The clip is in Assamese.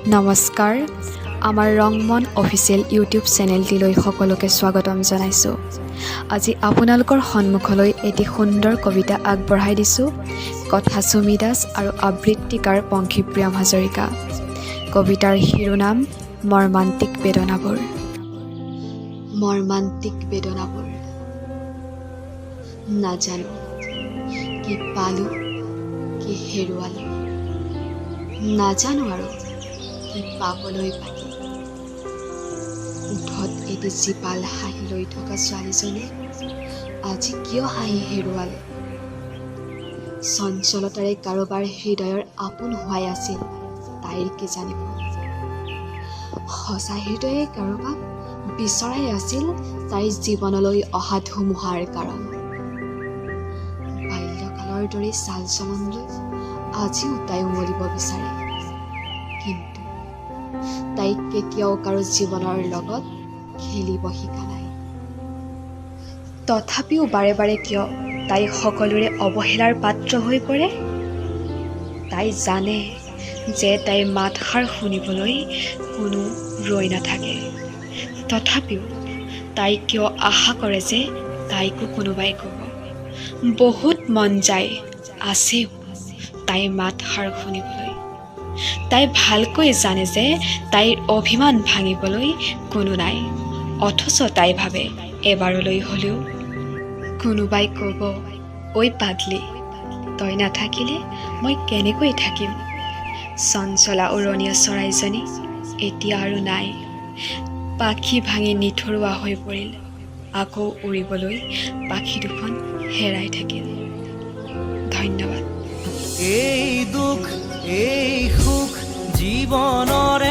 নমস্কাৰ, আমাৰ ৰংমন অফিচিয়েল ইউটিউব চেনেলটিলৈ সকলোকে স্বাগতম জনাইছোঁ। আজি আপোনালোকৰ সন্মুখলৈ এটি সুন্দৰ কবিতা আগবঢ়াই দিছোঁ। কথা চুমি দাস আৰু আবৃত্তিকাৰ পংখীপ্ৰিয়ম হাজৰিকা। কবিতাৰ শিৰোনাম মৰ্মান্তিক বেদনাবোৰ। মৰ্মান্তিক বেদনাবোৰ। নাজানো কি পালোঁ, কি হেৰুৱালোঁ। নাজানো আৰু কি পাবলৈ বাকী। ওঁঠত এটি জীপাল হাঁহি লৈ থকা ছোৱালীজনীয়ে আজি কিয় হাঁহি হেৰুৱালে? চঞ্চলতাৰে কাৰোবাৰ হৃদয়ৰ আপোন হোৱাই আছিল তাইৰ কিজানিব। সঁচা হৃদয়ে কাৰোবাক বিচৰাই আছিল তাইৰ জীৱনলৈ অহা ধুমুহাৰ কাৰণ। বাল্যকালৰ দৰে চাল চলন লৈ আজিও তাই উমলিব বিচাৰে, কিন্তু তাইক কেতিয়াও কাৰো জীৱনৰ লগত খেলিব শিকা নাই। তথাপিও বাৰে বাৰে কিয় তাই সকলোৰে অৱহেলাৰ পাত্ৰ হৈ পৰে? তাই জানে যে তাইৰ মাতষাৰ শুনিবলৈ কোনো ৰৈ নাথাকে। তথাপিও তাই কিয় আশা কৰে যে তাইকো কোনোবাই ক'ব? বহুত মন যায়, আছেও তাইৰ মাতষাৰ শুনিবলৈ। তাই ভালকৈ জানে যে তাইৰ অভিমান ভাঙিবলৈ কোনো নাই। অথচ তাই ভাবে, এবাৰলৈ হ'লেও কোনোবাই ক'ব, "ঐ পাগলি, তই নাথাকিলে মই কেনেকৈ থাকিম?" চঞ্চলা উৰণীয়া চৰাইজনী এতিয়া আৰু নাই। পাখি ভাঙি নিথৰুৱা হৈ পৰিল। আকৌ উৰিবলৈ পাখি দুখন হেৰাই থাকিল। ধন্যবাদ। এই দুখ, এই সুখ জীৱনৰ।